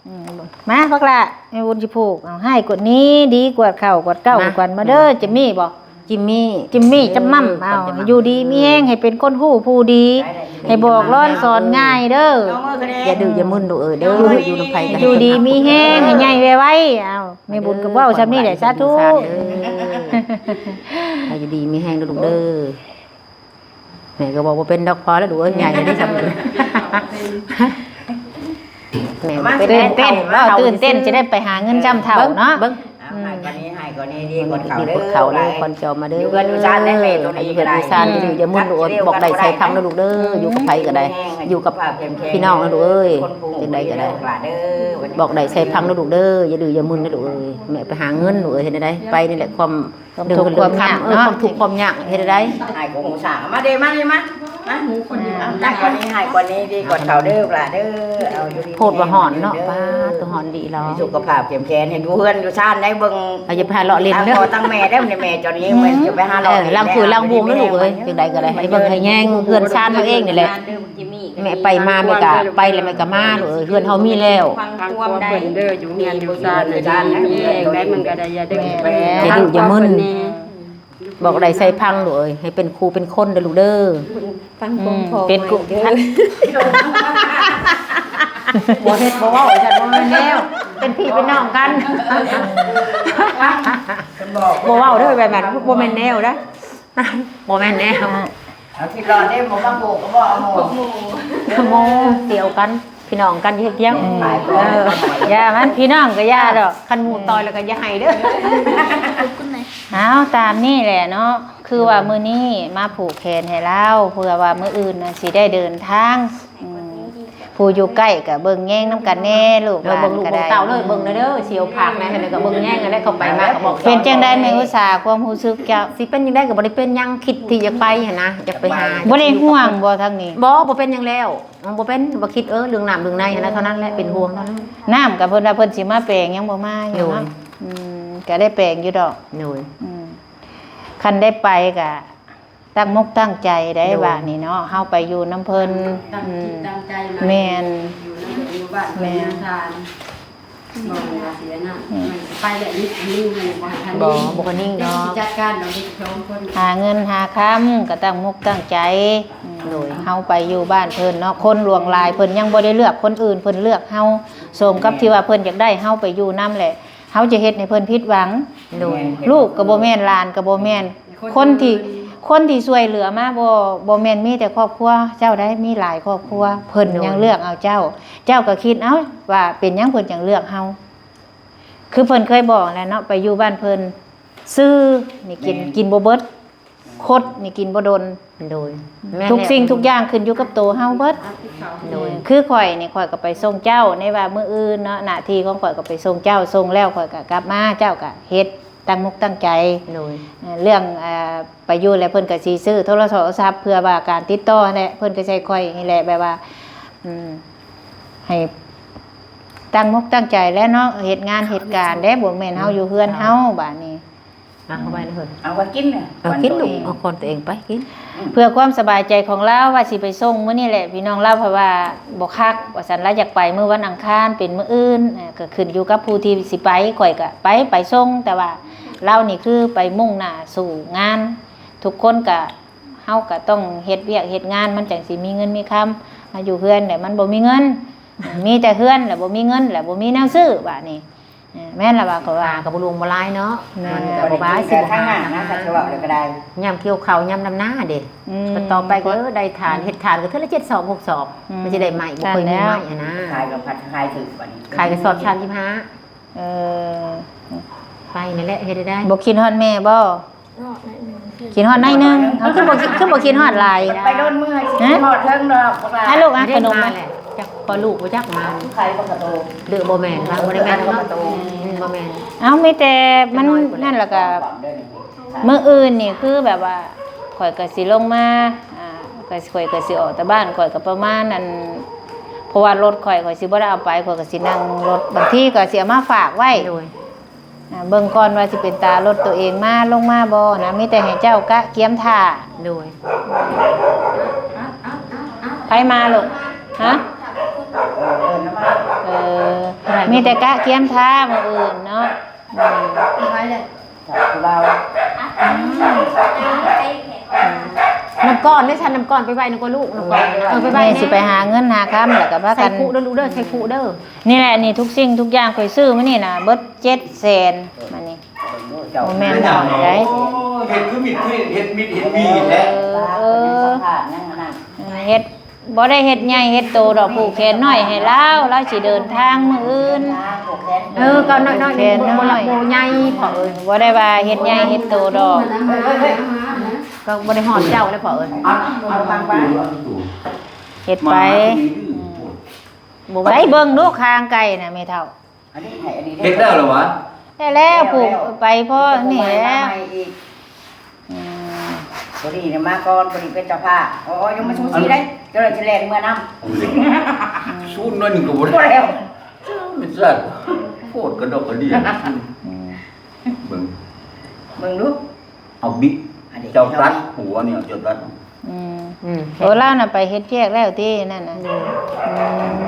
ອືມ ມາບັກຫຼ້າ ແມ່ບຸນຊິຜູກ. ເອົາ ໃຫ້ກວ່ານີ້ ດີກວ່າເກົ່າ ກວ່າເກົ່າ ກວ່າເດີ. ຈິມມີບໍ່? ຈິມມີ ຈິມມີ ຈຳໝ່ຳ. ເອົາ ຢູ່ດີມີແຮງ ໃຫ້ເປັນຄົນຮູ້ຜູ້ດີ ໃຫ້ບອກລອນສອນງ່າຍເດີ. ຢ່າດື້ຢ່າມຶນລູກເອີຍເດີ ຢູ່ນຳໃຜກໍຢູ່ດີມີແຮງ ໃຫ້ໃຫຍ່ໄວໆ. ເອົາ ແມ່ບຸນກໍເວົ້າຊ່ຳນີ້ແຫຼະ ສາທຸ. ໃຫ້ຢູ່ດີມີແຮງເດີລູກເດີ. ແມ່ກໍເວົ້າບໍ່ເປັນດອກ ພໍແລ້ວລູກເອີຍ ໃຫຍ່ແລ້ວເດ້ຊ່ຳນີ້. ແມ່ບໍ່ເປັນ ຕື່ນເຕັ້ນ ເວົ້າຕື່ນເຕັ້ນ ຊິໄດ້ໄປຫາເງິນຊ່ຳເຖົ້າເນາະ. ເບິ່ງ ເອົາ ໃຫ້ກວ່ານີ້ ໃຫ້ກວ່ານີ້ ດີກວ່າເກົ່າເດີ ດີກວ່າເກົ່າເດີ. ຂວັນເຈົ້າມາເດີ ຢູ່ເຮືອນຢູ່ຊານແລ້ວແມ່ໂຕນີ້ກໍໄດ້ ຢູ່ເຮືອນຢູ່ຊານ ຢ່າດື້ຢ່າມຶນລູກເອີຍ. ບອກໄດ້ໃສ່ຟັງເດີລູກເດີ ຢູ່ກັບໃຜກໍໄດ້ ຢູ່ກັບພີ່ນ້ອງເດີລູກເອີຍ. ຈັ່ງໃດກໍໄດ້ ບອກໄດ້ໃສ່ຟັງເດີລູກເດີ ຢ່າດື້ຢ່າມຶນເດີລູກເອີຍ. ແມ່ໄປຫາເງິນລູກເອີຍ ເຮັດແນວໃດ ໄປນີ້ແຫຼະ ຄວາມ ຄວາມທຸກຄວາມຍາກເນາະ ເອີ ຄວາມທຸກຄວາມຍາກເຮັດໃດ. ໃຫ້ກວ່າໝູ່ສາມ ມາເດ້ ມານີ້ ມາ ມາ ໃຫ້ກວ່ານີ້ ໃຫ້ກວ່ານີ້ ດີກວ່າເກົ່າເດີລູກຫຼານເດີ. ເອົາຢູ່ດີ ໂພດວ່າຮ້ອນເນາະ ປ້າດ ໂຕຮ້ອນດີແລ້ວ ມີສຸຂະພາບເຂັ້ມແຂງ ເຮັດຢູ່ເຮືອນຢູ່ຊານໄດ້. ເບິ່ງ ເອົາ ຢ່າໄປຫາເລາະຫຼິ້ນເດີ ທັງພໍ່ທັງແມ່ເດ້ ແມ່ຈອນນີ້ ເອີ ເພິ່ນຈະໄປຫາເລາະຫຼິ້ນ ຫຼັງຄືຫຼັງວົງເດີລູກເອີຍ. ຈັ່ງໃດກໍໄດ້ ໃຫ້ເບິ່ງໃຫ້ແຍງເຮືອນຊານເຮົາເອງນີ້ແຫຼະ. ແມ່ໄປມາແມ່ກະໄປແລ້ວແມ່ກະມາລູກເອີຍ ເຮືອນເຮົາມີແລ້ວ. ຟັງຄວາມເພິ່ນເດີ ຢູ່ເຮືອນຢູ່ຊານນະ ດີມີແຮງໄດ້ ມັນກະໄດ້ ຢ່າດື້ຢ່າມຶນ ບອກໄດ້ໃສ່ຟັງລູກເອີຍ ໃຫ້ເປັນຄູ່ເປັນຄົນເດີລູກເດີ. ຟັງຄວາມພໍ່ ເປັນ ບໍ່ເຮັດບໍ່ເວົ້າ ບໍ່ແມ່ນແນວ ເປັນພີ່ເປັນນ້ອງກັນ. ບໍ່ເວົ້າເດີ ແບບນັ້ນບໍ່ແມ່ນແນວໃດ. ບໍ່ແມ່ນແນວ ເອົາທີ່ລອດເດ້ ບໍ່ມາໂບກກໍບໍ່ເອົາໂມ ໂມດຽວກັນ ພີ່ນ້ອງກັນຢູ່ເຮືອນ. ເອີ ຢ່າມັນ ພີ່ນ້ອງກໍຢ່າດອກ ຄັນໝູ່ຕ່ອຍແລ້ວກໍຢ່າໃຫ້ເດີ. ເອົາ ຕາມນີ້ແຫຼະເນາະ ຄືວ່າມື້ນີ້ມາຜູກແຂນໃຫ້ລາວ ເພື່ອວ່າມື້ອື່ນນະຊິໄດ້ເດີນທາງ. ອືມ ຜູ້ຢູ່ໃກ້ກໍເບິ່ງແຍງນຳກັນແດ່ລູກຫຼານກໍໄດ້ ເບິ່ງລູກເບິ່ງເຕົ້າເດີ ເບິ່ງແດ່ເດີ ຊິເອົາພາກແດ່ ແລ້ວກໍເບິ່ງແຍງແດ່ ເຂົາໄປມາກໍບອກ ເປັນຈັ່ງໃດແມ່ອຸດສາ ຄວາມຮູ້ສຶກເຈົ້າ? ຊິເປັນຈັ່ງໃດກໍບໍ່ໄດ້ເປັນຫຍັງ ຄິດທີ່ຢາກໄປຫັ້ນນະ ຢາກໄປຫາ ບໍ່ໄດ້ຫ່ວງບໍ່ທາງນີ້? ບໍ່ ບໍ່ເປັນຫຍັງແລ້ວ ບໍ່ເປັນ ບໍ່ຄິດ ເອີ ເລື່ອງນ້ຳເລື່ອງໃນຫັ້ນນະ ເທົ່ານັ້ນແຫຼະ ເປັນຫ່ວງເທົ່ານັ້ນ. ນ້ຳກໍເພິ່ນວ່າເພິ່ນຊິມາແປງ ຍັງບໍ່ມາຢູ່ເນາະ. ອືມ ກໍໄດ້ແປງຢູ່ດອກ. ໂດຍ ອືມ ຄັນໄດ້ໄປກໍ ຕັ້ງມົກຕັ້ງໃຈໄດ້ ໂດຍ ບາດນີ້ເນາະ ເຮົາໄປຢູ່ນຳເພິ່ນ. ຕັ້ງ ອືມ ຈິດຕັ້ງໃຈມາ ແມ່ນ ຢູ່ນຳ ຢູ່ບ້ານ ແມ່ນ ເຮືອນຊານ ບໍ່ວ່າຊິອັນນັ້ນ ອືມ ມັນຊິໄປແລ້ວນີ້ ນີ້ມັນບໍ່ໃຫ້ທັນ ບໍ່ ນີ້ ບໍ່ຄ່ອຍນິ່ງດອກ ຈັດການດອກ ເຮັດສອງຄົນ ຫາເງິນຫາຄຳກໍຕັ້ງມົກຕັ້ງໃຈ. ອືມ ໂດຍ ເຮົາໄປຢູ່ບ້ານເພິ່ນເນາະ ຄົນຫຼວງຫຼາຍ ເພິ່ນຍັງບໍ່ໄດ້ເລືອກຄົນອື່ນ ເພິ່ນເລືອກເຮົາ ສົມກັບ ແມ່ນ ທີ່ວ່າເພິ່ນຢາກໄດ້ເຮົາໄປຢູ່ນຳແຫຼະ. ເຮົາຈະເຮັດໃຫ້ເພິ່ນຜິດຫວັງ. ໂດຍ ລູກກໍບໍ່ແມ່ນ ຫຼານກໍບໍ່ແມ່ນ ຄົນທີ່ ຄົນທີ່ຊ່ວຍເຫຼືອມາ ບໍ່ ບໍ່ແມ່ນມີແຕ່ຄອບຄົວເຈົ້າໃດ໋ ມີຫຼາຍຄອບຄົວ ເພິ່ນ ໂດຍ ຍັງເລືອກເອົາເຈົ້າ. ເຈົ້າກໍຄິດເອົາວ່າເປັນຫຍັງເພິ່ນຈັ່ງເລືອກເຮົາ. ຄືເພິ່ນເຄີຍບອກແຫຼະເນາະ ໄປຢູ່ບ້ານເພິ່ນ ຊື່ນີ້ກິນ ແມ່ນ ກິນບໍ່ເບິດ ຄົດນີ້ກິນບໍ່ດົນ. ໂດຍ ແມ່ນ ທຸກສິ່ງ ແລ້ວ ທຸກຢ່າງຂຶ້ນຢູ່ກັບໂຕເຮົາເບິດ. ໂດຍ ຄືຂ້ອຍນີ້ ຂ້ອຍກໍໄປສົ່ງເຈົ້າ ໃນວ່າມື້ອື່ນເນາະ ໜ້າທີ່ຂອງຂ້ອຍກໍໄປສົ່ງເຈົ້າ ສົ່ງແລ້ວຂ້ອຍກໍກັບມາ ເຈົ້າກໍເຮັດຕັ້ງມົກຕັ້ງໃຈ. ໂດຍ ເອີ ເລື່ອງ ເອີ ໄປຢູ່ແລ້ວເພິ່ນກໍຊິຊື້ໂທລະສັບ ເພື່ອວ່າການຕິດຕໍ່ຫັ້ນແຫຼະ ເພິ່ນກໍໃຊ້ຂ້ອຍນີ້ແຫຼະ ແບບວ່າ ອືມ ໃຫ້ຕັ້ງມົກຕັ້ງໃຈແຫຼະເນາະ ເຮັດງານເຮັດການເດ້ ບໍ່ແມ່ນເຮົາຢູ່ເຮືອນເຮົາ ບາດນີ້. ເອົາໄວ້ເດີ ເອົາໄວ້ກິນນະ ເອົາກິນລູກ ເອົາຂອງຕົວເອງໄປກິນ ເພື່ອຄວາມສະບາຍໃຈຂອງລາວ ວ່າຊິໄປສົ່ງມື້ນີ້ແຫຼະ ພີ່ນ້ອງລາວ ເພາະວ່າບໍ່ຄັກວ່າຊັ້ນ ລາວຢາກໄປມື້ວັນອັງຄານ ເປັນມື້ອື່ນ ເອີ ກໍຂຶ້ນຢູ່ກັບຜູ້ທີ່ຊິໄປ ຂ້ອຍກໍໄປ ໄປສົ່ງ ແຕ່ວ່າລາວນີ້ຄືໄປມຸ່ງໜ້າສູ່ງານ ທຸກຄົນກໍ ເຮົາກໍຕ້ອງເຮັດວຽກເຮັດງານ ມັນຈັ່ງຊິມີເງິນມີຄຳ ມາຢູ່ເຮືອນແຫຼະມັນບໍ່ມີເງິນ ມີແຕ່ເຮືອນແຫຼະບໍ່ມີເງິນ ແລະບໍ່ມີແນວຊື້ ບາດນີ້. ເອີ ແມ່ນລະວ່າ ເຂົາວ່າ ຫາກໍບໍ່ຫຼວງບໍ່ຫຼາຍເນາະ ແມ່ນ ມັນກໍບໍ່ບາຍ ຊິບໍ່ຫານະ ຄັນຊິເວົ້າແລ້ວກໍໄດ້ ຍາມກ່ຽວເຂົ້າຍາມດຳນາເດ້ ອືມ ກໍຕໍ່ໄປກໍ ເອີ ໄດ້ຖານ ເຮັດຖານກໍເທື່ອລະເຈັດສອບຫົກສອບ ອືມ ມັນຊິໄດ້ໄມ້ ບໍ່ຄ່ອຍມີໄມ້ຫັ້ນນະ ຂາຍກໍພັດຂາຍຖືກ ບາດນີ້ຂາຍກໍສອບສາມສິບຫ້າ ເອີ ໄປນັ້ນແຫຼະ ເຮັດໄດ້ ບໍ່ຄິດຮອດແມ່ບໍ່? ຄິດຮອດໜ້ອຍໜຶ່ງ ເອົາ ຄືບໍ່ ຄືບໍ່ຄິດຮອດຫຼາຍ ໄປໂດນເມືອ ຮະ? ຄິດຮອດເຖິງດອກ ອະ ລູກ ອະ ຂະໜົມມາແຫຼະ ຈັກພໍ່ລູກບໍ່ຈັກມາ ຂາຍປາກກະໂຕ ຫຼືບໍ່ແມ່ນ ວ່າບໍ່ໄດ້ແມ່ນເນາະ ອືມ ບໍ່ແມ່ນ ເອົ້າ ມີແຕ່ມັນນັ້ນລະກະ ມື້ອື່ນນີ້ຄືແບບວ່າ ຂ້ອຍກໍຊິລົງມາ ອ່າ ກໍ ຂ້ອຍກໍຊິອອກແຕ່ບ້ານ ຂ້ອຍກໍປະມານ ອັນ ເພາະວ່າລົດຂ້ອຍ ຂ້ອຍຊິບໍ່ໄດ້ເອົາໄປ ຂ້ອຍກໍຊິນັ່ງລົດ ບາງທີກໍຊິເອົາມາຝາກໄວ້ ໂດຍ ອ່າ ເບິ່ງກ່ອນວ່າຊິເປັນຕາລົດໂຕເອງມາ ລົງມາບໍ່ນະ ມີແຕ່ໃຫ້ເຈົ້າກະກຽມຖ້າ ໂດຍ ໃຜມາລູກ? ຮະ? ເອີ ມີແຕ່ກະກຽມຖ້າມື້ອື່ນເນາະ ອືມ ນ້ຳກ້ອນເດ້ ຊັ້ນນ້ຳກ້ອນໄປໄວ້ນຳກະລູກ ນ້ຳກ້ອນ ເອີ ໄປໄວ້ ແມ່ຊິໄປຫາເງິນຫາຄຳ ແລ້ວກໍພາກັນ ໃສ່ຄຸເດີລູກເດີ ໃສ່ຄຸເດີ ນີ້ແຫຼະ ນີ້ທຸກສິ່ງທຸກຢ່າງຂ້ອຍຊື້ມານີ້ນະ ເບິດເຈັດແສນ ມານີ້ ບໍ່ແມ່ນໜ້ອຍໃດ ໂອ້ຍ ເຮັດຄືມິດ ຄືເຮັດມິດເຮັດມີແທ້ ເອີ ເຮັດບໍ່ໄດ້ເຮັດໃຫຍ່ເຮັດໂຕດອກ ຜູກແຂນໜ້ອຍໃຫ້ລາວ ລາວຊິເດີນທາງມື້ອື່ນ ເອີ ກໍນ້ອຍໆ ແຂນນ້ອຍ ບໍ່ໃຫຍ່ພໍ່ເອີຍ ບໍ່ໄດ້ວ່າເຮັດໃຫຍ່ເຮັດໂຕດອກ ກໍບໍ່ໄດ້ຮອດເຈົ້າແລ້ວພໍ່ເອີຍ ເຮັດໄປ ອືມ ໃສ່ເບິ່ງດູຄາງໄກ່ນະແມ່ເຖົ້າ ອັນນີ້ໃຫ້ ອັນນີ້ ເຮັດແລ້ວລະຫວາ? ແລ້ວແລ້ວ ແລ້ວ ຜູກ ແລ້ວ ໄປພໍນີ້ແລ້ວ ອືມ ຕົວນີ້ນະມາກ່ອນ ຕົວນີ້ເປັນເຈົ້າພາບ ອໍ ຍັງມາຊູຊີໄດ້ ເຈົ້າຊິແລ່ນເມືອນຳ ຊູນໜ້ອຍໜຶ່ງກໍບໍ່ໄດ້ ບໍ່ແລ້ວ ແມ່ນຊັ້ນ ໂພດກະດອກກະເດຍ ອືມ ເບິ່ງ ເບິ່ງດູ ເອົາບິ ອັນນີ້ ເຈົ້າຕັດຫົວນີ້ ເຈົ້າຕັດ ອືມ ອືມ ໂອ້ ລາວນະໄປເຮັດວຽກແລ້ວຕິ ນັ້ນນະ ໂດຍ ອື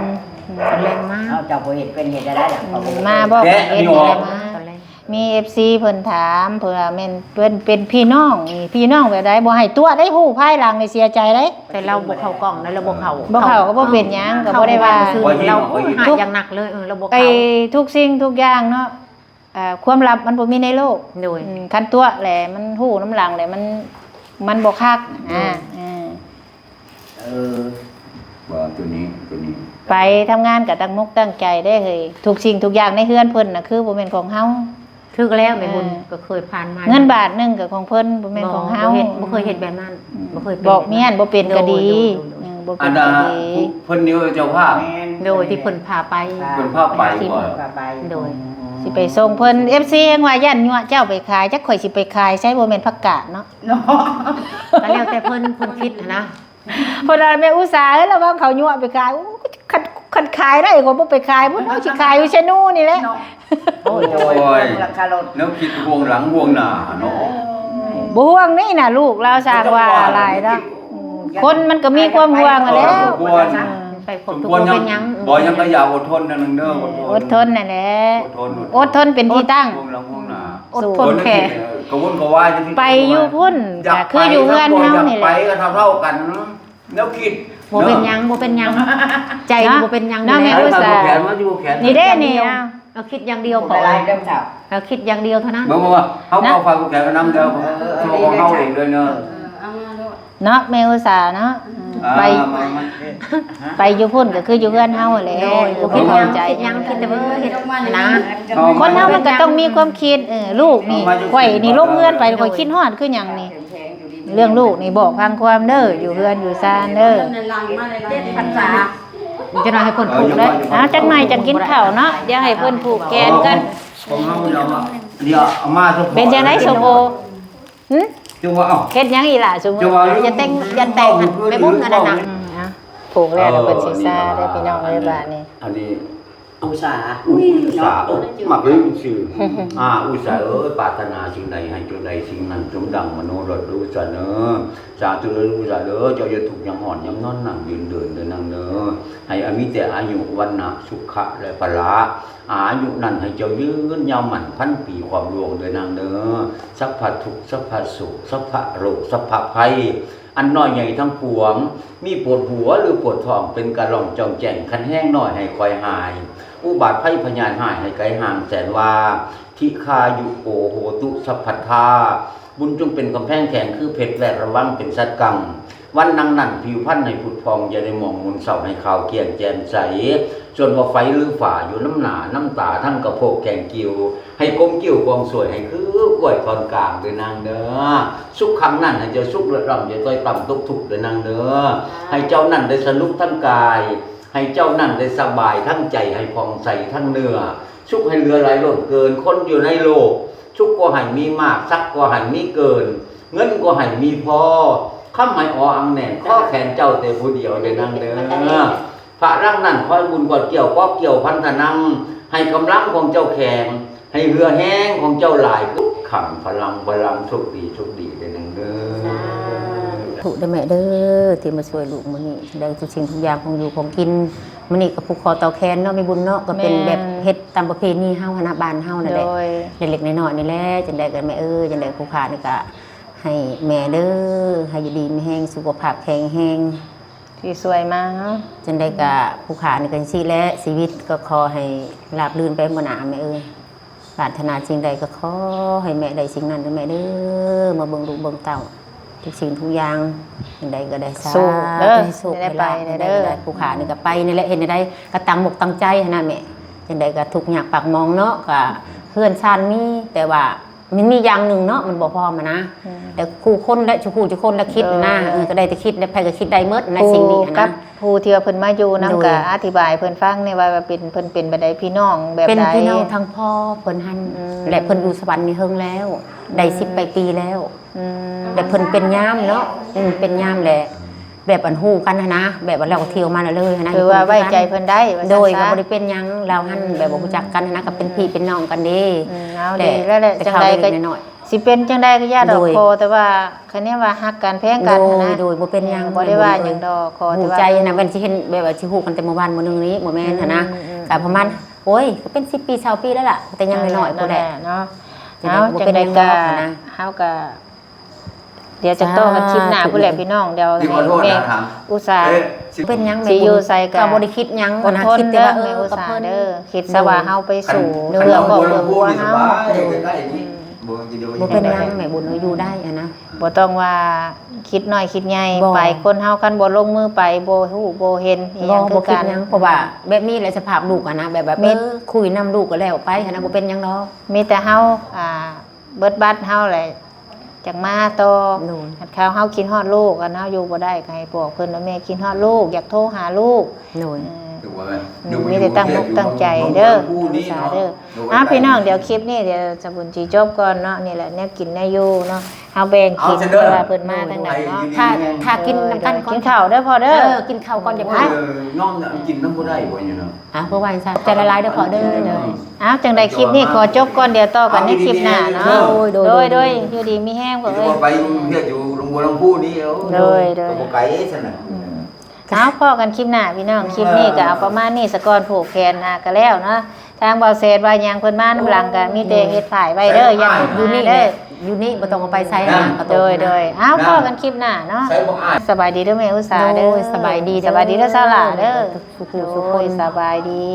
ມ ຕອນແລງມາ ເອົາ ເຈົ້າບໍ່ເຮັດເປັນເຮັດໄດ້ລະ ອືມ ມາບໍ່ ເຮັດນີ້ ຕອນແລງມາ ຕອນແລງ ມີເອັຟຊີເພິ່ນຖາມ ເພິ່ນວ່າແມ່ນເພິ່ນເປັນພີ່ນ້ອງນີ້ ພີ່ນ້ອງແບບໃດ ບໍ່ໃຫ້ຕົວະໄດ້ ຮູ້ພາຍຫຼັງນີ້ເສຍໃຈໄດ໋ ແຕ່ລາວບໍ່ເຂົ້າກ້ອງນະ ລາວບໍ່ເຂົ້າ ບໍ່ເຂົ້າກໍບໍ່ເປັນຫຍັງ ກໍບໍ່ໄດ້ວ່າ ເຂົ້າບໍ່ວ່າຊື່ ລາວຫາຢ່າງໜັກເລີຍ ເອີ ລາວບໍ່ເຂົ້າ ໄອ້ທຸກສິ່ງທຸກຢ່າງເນາະ ອ່າ ຄວາມລັບມັນບໍ່ມີໃນໂລກ ໂດຍ ອືມ ຄັນຕົວະແຫຼະ ມັນຮູ້ນຳຫຼັງແຫຼະ ມັນ ມັນບໍ່ຄັກ ໂດຍ ອ່າ ເອີ ເອີ ວ່າຕົວນີ້ ຕົວນີ້ ໄປທຳງານກໍຕັ້ງມົກຕັ້ງໃຈເດ້ເຮີ້ຍ ທຸກສິ່ງທຸກຢ່າງໃນເຮືອນເພິ່ນນະ ຄືບໍ່ແມ່ນຂອງເຮົາ ຖືກແລ້ວແມ່ບຸນ ເອີ ກໍເຄີຍຜ່ານມາ ເງິນບາດໜຶ່ງກໍຂອງເພິ່ນ ບໍ່ແມ່ນຂອງເຮົາ ບໍ່ເຮັດ ບໍ່ເຄີຍເຮັດແບບນັ້ນ ອືມ ບໍ່ເຄີຍເປັນ ບອກເມຍຫັ້ນບໍ່ເປັນກໍດີ ໂດຍ ໂດຍ ໂດຍ ອືມ ບໍ່ເປັນ ອັນ ກະດີ ເພິ່ນນີ້ເຈົ້າພາບ ແມ່ນ ໂດຍ ທີ່ເພິ່ນພາໄປ ເພິ່ນພາໄປ ທີ່ ບໍ່ ພາໄປ ໂດຍ ອືມ ຊິໄປສົ່ງເພິ່ນ ເອັຟຊີ ແຮ່ງວ່າຢ້ານຍົວະເຈົ້າໄປຂາຍ ຈັກຂ້ອຍຊິໄປຂາຍໃສ ບໍ່ແມ່ນຜັກກາດເນາະ ເນາະ ກໍແລ້ວແຕ່ເພິ່ນ ເພິ່ນຄິດຫັ້ນນະ ເພິ່ນວ່າ ແມ່ອຸດສາເອີຍ ລະວັງເຂົາຍົວະໄປຂາຍ ໂອ້ ຄັນ ຄັນຂາຍໄດ້ກໍບໍ່ໄປຂາຍພຸ້ນ ເຮົາຊິຂາຍຢູ່ໄຊນູນີ້ແຫຼະ ເນາະ ໂອ້ຍ ໂອ້ຍ ລາຄາລົດ ແນວຄິດຫ່ວງຫຼັງຫ່ວງໜ້າເນາະ ບໍ່ຫ່ວງນີ້ນະ ລູກລາວສ້າງວ່າຫຼາຍເນາະ ຄົນມັນກໍມີຄວາມຫ່ວງຫັ້ນແຫຼ້ວ ໄປພົບທຸກ ບໍ່ເປັນຫຍັງ ບໍ່ຫຍັງກໍຢ່າ ອົດທົນນະ ເດີ ອົດທົນ ອົດທົນນັ້ນແຫຼະ ອົດທົນ ອົດທົນເປັນທີ່ຕັ້ງ ອດທົນແຂ ກະວົນກະວາຍ ໄປຢູ່ພຸ້ນ ກະຄືຢູ່ເຮືອນເຮົານີ້ແຫຼະ ໄປກໍເທົ່າໆກັນ ແນວຄິດ ບໍ່ເປັນຫຍັງ ບໍ່ເປັນຫຍັງ ໃຈບໍ່ເປັນຫຍັງ ເນາະ ແມ່ອຸດສາ ນີ້ເດ້ນີ້ ເອົາຄິດຢ່າງດຽວ ເອົາຄິດຢ່າງດຽວເທົ່ານັ້ນ ບໍ່ ບໍ່ ເຮົາກໍຝາກແຂນໄປນຳເດີ ເອີ ເຮົາເອງເດີເນາະ ເນາະ ແມ່ອຸດສາເນາະ ໄປ ໄປຢູ່ພຸ້ນກໍຄືຢູ່ເຮືອນເຮົາຫັ້ນແຫຼະ ບໍ່ຄິດຫຍັງ ຄິດຫຍັງ ຄິດແຕ່ວ່າເຮັດນະ ຄົນເຮົາມັນກໍຕ້ອງມີຄວາມຄິດ ເອີ ລູກນີ້ ຂ້ອຍນີ້ລົງເຮືອນໄປ ຂ້ອຍຄິດຮອດຄືຫຍັງນີ້ ເລື່ອງລູກນີ້ບອກພັງຄວາມເດີ ຢູ່ເຮືອນຢູ່ຊານເດີ ຈັກໜ້ອຍໃຫ້ເພິ່ນ ເອີ ເອົາຈັກໜ້ອຍຈັ່ງກິນເຂົ້າເນາະ ດຽວໃຫ້ເພິ່ນຜູກແຂນກັນ ເປັນຈັ່ງໃດສົມໂອ ຫຶ ເຮັດຫຍັງອີ່ຫຼ້າຊຸມມື້ ຢ່າແຕ່ງ ຢ່າແຕ່ງ ແມ່ບຸນອັນນັ້ນນະ ອືມ ອ່ະ ຜູກແລ້ວ ເພິ່ນຊິຊາເດີພີ່ນ້ອງເອີຍ ບາດນີ້ ອັນນີ້ ອຸດສາ ອຸດສາ ເອີ ມັກລືມຊື່ ອາ ອຸດສາເອີຍ ປາດຖະໜາສິ່ງໃດໃຫ້ຈົງໄດ້ສິ່ງນັ້ນ ສົມດັ່ງມະໂນລົດເດີ ອຸດສາເດີ ສາທຸເດີ ອຸດສາເດີ ເຈົ້າຢ່າທຸກຍາມຮ້ອນຍາມນອນ ນັ່ງຢືນເດີນເດີນາງເດີ ໃຫ້ອາ ມີແຕ່ອາຍຸ ວັນນະ ສຸຂະ ແລະ ພະລະ ອາຍຸນັ້ນໃຫ້ເຈົ້າຍືນຍາວໝັ້ນພັນປີຄວາມລວງເດີນາງເດີ ສັບພະທຸກ ສັບພະໂສກ ສັບພະໂລກ ສັບພະໄພ ອັນນ້ອຍໃຫຍ່ທັງປວງ ມີປວດຫົວຫຼືປວດທ້ອງ ເປັນກະລ່ອງຈ່ອງແຈ້ງ ຄັນແຮງນ້ອຍໃຫ້ຄ່ອຍຫາຍ ອຸບາດໄພພະຍາດຮ້າຍໃຫ້ໄກຫ່າງແສນວາ ທິຄາຍຸໂກໂຫຕຸສັບພັດທາ ບຸນຈົ່ງເປັນກຳແພງແຂງຄືເພັດ ແວດລະວັງເປັນສັດກັງ ວັນນັງນັ້ນຜິວພັນໃຫ້ຜຸດຜ່ອງ ຢ່າໄດ້ໝອງໝຸນເສົ້າ ໃຫ້ຂາວກ້ຽງແຈ່ມໃສ ສ່ວນວ່າໄຟຫຼືຝາຢູ່ນຳໜ້ານຳຕາ ທັງກະໂພກແກງກິວ ໃຫ້ກົມກິ່ວກວາງສວຍ ໃຫ້ຄືກ້ວຍທ່ອນກາງເດີນາງເດີ ສຸກຄັ້ງນັ້ນໃຫ້ເຈົ້າສຸກເລີດລ້ຳ ຢ່າຕ້ອຍຕ່ຳຕົກທຸກເດີນາງເດີ ໃຫ້ເຈົ້ານັ້ນໄດ້ສະໜຸກທັງກາຍ ໃຫ້ເຈົ້ານັ້ນໄດ້ສະບາຍທັງໃຈ ໃຫ້ຜ່ອງໃສທັງເນື້ອ ສຸກໃຫ້ເຫຼືອຫຼາຍລົ້ນເກີນຄົນຢູ່ໃນໂລກ ສຸກກໍໃຫ້ມີມາກ ສັກກໍໃຫ້ມີເກີນ ເງິນກໍໃຫ້ມີພໍ ຄຳໃຫ້ອໍອັງແໜ້ນ ຂໍແຂນເຈົ້າແຕ່ຜູ້ດຽວເດີນາງເດີ ພະລັງນັ້ນ ຂໍໃຫ້ບຸນກວດກ້ຽວ ກອບກ່ຽວພັນທະນັງ ໃຫ້ກຳລັງຂອງເຈົ້າແຂງ ໃຫ້ເຫື່ອແຮງຂອງເຈົ້າຫຼາຍ ຄັງພະລັງ ພະລັງ ໂຊກດີ ໂຊກດີເດີນາງເດີ ສາທຸເດີແມ່ເດີ ທີ່ມາຊ່ວຍລູກມື້ນີ້ ໄດ້ທຸກສິ່ງທຸກຢ່າງ ຂອງຢູ່ຂອງກິນ ມື້ນີ້ກໍຜູກຄໍຕໍ່ແຂນເນາະ ແມ່ບຸນເນາະ ກໍເປັນແບບເຮັດຕາມປະເພນີເຮົາຫັ້ນນະ ບ້ານເຮົານັ້ນແຫຼະ ເລັກໆນ້ອຍໆນີ້ແຫຼະ ຈັ່ງໃດກໍແມ່ເອີຍ ຈັ່ງໃດຜູ້ຂ້ານີ້ກໍໃຫ້ແມ່ເດີ ໃຫ້ຢູ່ດີມີແຮງ ສຸຂະພາບແຂງແຮງ ທີ່ຊ່ວຍມາເນາະ ຈັ່ງໃດກະຜູ້ຂ້ານີ້ກໍຈັ່ງຊີ້ແຫຼະ ຊີວິດກໍຂໍໃຫ້ລາບລື່ນໄປມື້ໜ້າແມ່ເອີຍ ປາດຖະໜາສິ່ງໃດກໍຂໍໃຫ້ແມ່ໄດ້ສິ່ງນັ້ນເດີແມ່ເດີ ມາເບິ່ງລູກເບິ່ງເຕົ້າ ທຸກສິ່ງທຸກຢ່າງ ອັນໃດກໍໄດ້ ສາທຸ ໃຫ້ໂຊກໃຫ້ລາບ ໃຫ້ໄດ້ໄດ້ ຜູ້ຂ້ານີ້ກໍໄປນີ້ແຫຼະ ເຮັດແນວໃດກໍຕັ້ງອົກຕັ້ງໃຈຫັ້ນນະແມ່ ຈັ່ງໃດກໍທຸກຍາກປາກໝອງເນາະ ກໍເຮືອນຊານມີ ແຕ່ວ່າ ມັນມີຢ່າງໜຶ່ງເນາະ ມັນບໍ່ພ້ອມຫັ້ນນະ ແຕ່ຄູ່ຄົນແຫຼະ ສູ່ຜູ້ສູ່ຄົນລະຄິດຫັ້ນນະ ເອີ ກໍໄດ້ແຕ່ຄິດ ແລະ ໃຜກໍຄິດໄດ້ໝົດໃນສິ່ງນີ້ຫັ້ນນະ ຜູ້ກັບຜູ້ທີ່ວ່າເພິ່ນມາຢູ່ນຳ ໂດຍ ກໍອະທິບາຍເພິ່ນຟັງແດ່ວ່າ ວ່າເປັນ ເພິ່ນເປັນແບບໃດ ພີ່ນ້ອງແບບໃດ ເປັນພີ່ນ້ອງທາງພໍ່ເພິ່ນຫັ້ນ ແລະ ເພິ່ນຢູ່ສະຫວັນນີ້ເຫິງແລ້ວ ໄດ້ສິບປາຍປີແລ້ວ ແລະ ເພິ່ນເປັນຍາມເນາະ ເປັນຍາມແຫຼະ ແບບອັນຮູ້ກັນຫັ້ນນະ ແບບວ່າລາວກໍທ່ຽວມາແລ້ວເລີຍຫັ້ນນະ ຄືວ່າໄວ້ໃຈເພິ່ນໄດ້ວ່າຊັ້ນຊະ ໂດຍ ກໍບໍ່ໄດ້ເປັນຫຍັງ ລາວຫັ້ນແບບວ່າຮູ້ຈັກກັນຫັ້ນນະ ກໍເປັນພີ່ເປັນນ້ອງກັນເດ້ ເອີ ເອົາ ແຕ່ ດີແລ້ວແຫຼະ ຈັ່ງໃດກໍ ຊິເປັນຈັ່ງໃດກໍຢ່າດອກ ໂດຍ ຂໍແຕ່ວ່າ ຄັນແນວວ່າຮັກກັນແພງກັນຫັ້ນນະ ໂດຍ ໂດຍ ບໍ່ເປັນຫຍັງ ບໍ່ໄດ້ວ່າຫຍັງດອກ ຂໍແຕ່ວ່າ ຮູ້ໃຈຫັ້ນນະ ແມ່ນຊິເຫັນແບບວ່າຊິຮູ້ກັນແຕ່ມື້ວານມື້ໜຶ່ງນີ້ ບໍ່ແມ່ນຫັ້ນນະ ກະປະມານ ໂອ້ຍ ກໍເປັນສິບປີຊາວປີແລ້ວລະ ແຕ່ຍັງນ້ອຍໆພຸ້ນແຫຼະ ເນາະ ເອົາ ຈັ່ງໃດກໍ ເຮົາກໍ ດຽວຈະຕໍ່ກັນຄລິບໜ້າພຸ້ນແຫຼະພີ່ນ້ອງ ດຽວໃຫ້ແມ່ອຸດສາ ເປັນຫຍັງແມ່ບຸນ ຊິຢູ່ໃສກໍບໍ່ໄດ້ຄິດຫຍັງ ອດທົນເດີແມ່ອຸດສາເດີ ຄິດຊະວ່າເຮົາໄປສູ້ເພື່ອຄອບເພື່ອຄົວເຮົາ ບໍ່ເປັນຫຍັງແມ່ບຸນ ຢູ່ໄດ້ຫັ້ນນະ ບໍ່ຕ້ອງວ່າຄິດນ້ອຍຄິດໃຫຍ່ໄປ ຄົນເຮົາຄັນບໍ່ລົງມືໄປ ບໍ່ຮູ້ບໍ່ເຫັນອີ່ຫຍັງຄືກັນ ບໍ່ຄິດຫຍັງ ເພາະວ່າແບບນີ້ແຫຼະສະພາບລູກຫັ້ນນະ ແບບວ່າ ເອີ ຄຸຍນຳລູກກໍແລ້ວໄປຫັ້ນນະ ບໍ່ເປັນຫຍັງດອກ ມີແຕ່ເຮົາ ອ່າ ເບິດບັດເຮົາແຫຼະ ຈັກມາຕໍ່. ໂດຍ ຄັນເຮົາຄິດຮອດລູກ ຄັນເຮົາຢູ່ບໍ່ໄດ້ກໍໃຫ້ບອກເພິ່ນວ່າ ແມ່ຄິດຮອດລູກ ຢາກໂທຫາລູກ. ໂດຍ ເອີ ຖືວ່າ ອືມ ມີແຕ່ຕັ້ງອົກຕັ້ງໃຈເດີ ອຸດສາເດີ. ໂດຍ ອ້າວ ພີ່ນ້ອງ ດຽວຄລິບນີ້ ດຽວສະບຸນຊິຈົບກ່ອນເນາະ. ນີ້ແຫຼະແນວກິນແນວຢູ່ເນາະ ເຮົາແບ່ງກິນ ເພາະວ່າເພິ່ນມາທາງໃດເນາະ. ຖ້າ ຖ້າກິນນຳກັນກ່ອນ ເອີ ກິນເຂົ້າເດີພໍ່ເດີ ເອີ ກິນເຂົ້າກ່ອນ ຢ່າ ໂອ້ຍ ນ້ອງກິນນຳບໍ່ໄດ້ບໍ່ຢູ່ນະ. ອ່າ ເພາະວ່າຊັ້ນ ໃຈລາຍໆເດີພໍ່ເດີ. ໂດຍ ໂດຍ ອ້າວ ຈັ່ງໃດຄລິບນີ້ຂໍຈົບກ່ອນ ດຽວຕໍ່ກັນໃນຄລິບໜ້າເນາະ. ໂດຍ ໂດຍ ໂດຍ ໂດຍ ຢູ່ດີມີແຮງພໍ່ເອີຍ ໄປເຮັດຢູ່ໜອງບົວລຳພູນີ້. ໂດຍ ໂດຍ ກໍບໍ່ໄກຊັ້ນນະ. ອືມ ເອົາ ພໍ້ກັນຄລິບໜ້າພີ່ນ້ອງ ຄລິບນີ້ກໍເອົາປະມານນີ້ສາກ່ອນ ຜູກແຂນ ອ່າ ກໍແລ້ວເນາະ. ທາງບ່າວແຊດວ່າຫຍັງເພິ່ນມານຳຫຼັງ ກໍມີແຕ່ເຮັດຝ້າຍໄວ້ເດີ ຢ່າເຮັດ ຢູ່ນີ້ແຫຼະ ຢູ່ນີ້ບໍ່ຕ້ອງເອົາໄປໃສນະ. ໂດຍ ໂດຍ ເອົາ ພໍ້ກັນຄລິບໜ້າເນາະ. ສະບາຍດີເດີແມ່ອຸດສາເດີ. ໂດຍ ສະບາຍດີເດີ ສະບາຍດີເດີສາວຫຼ້າເດີ ທຸກຜູ້ທຸກຄົນ ໂດຍ ສະບາຍດີ.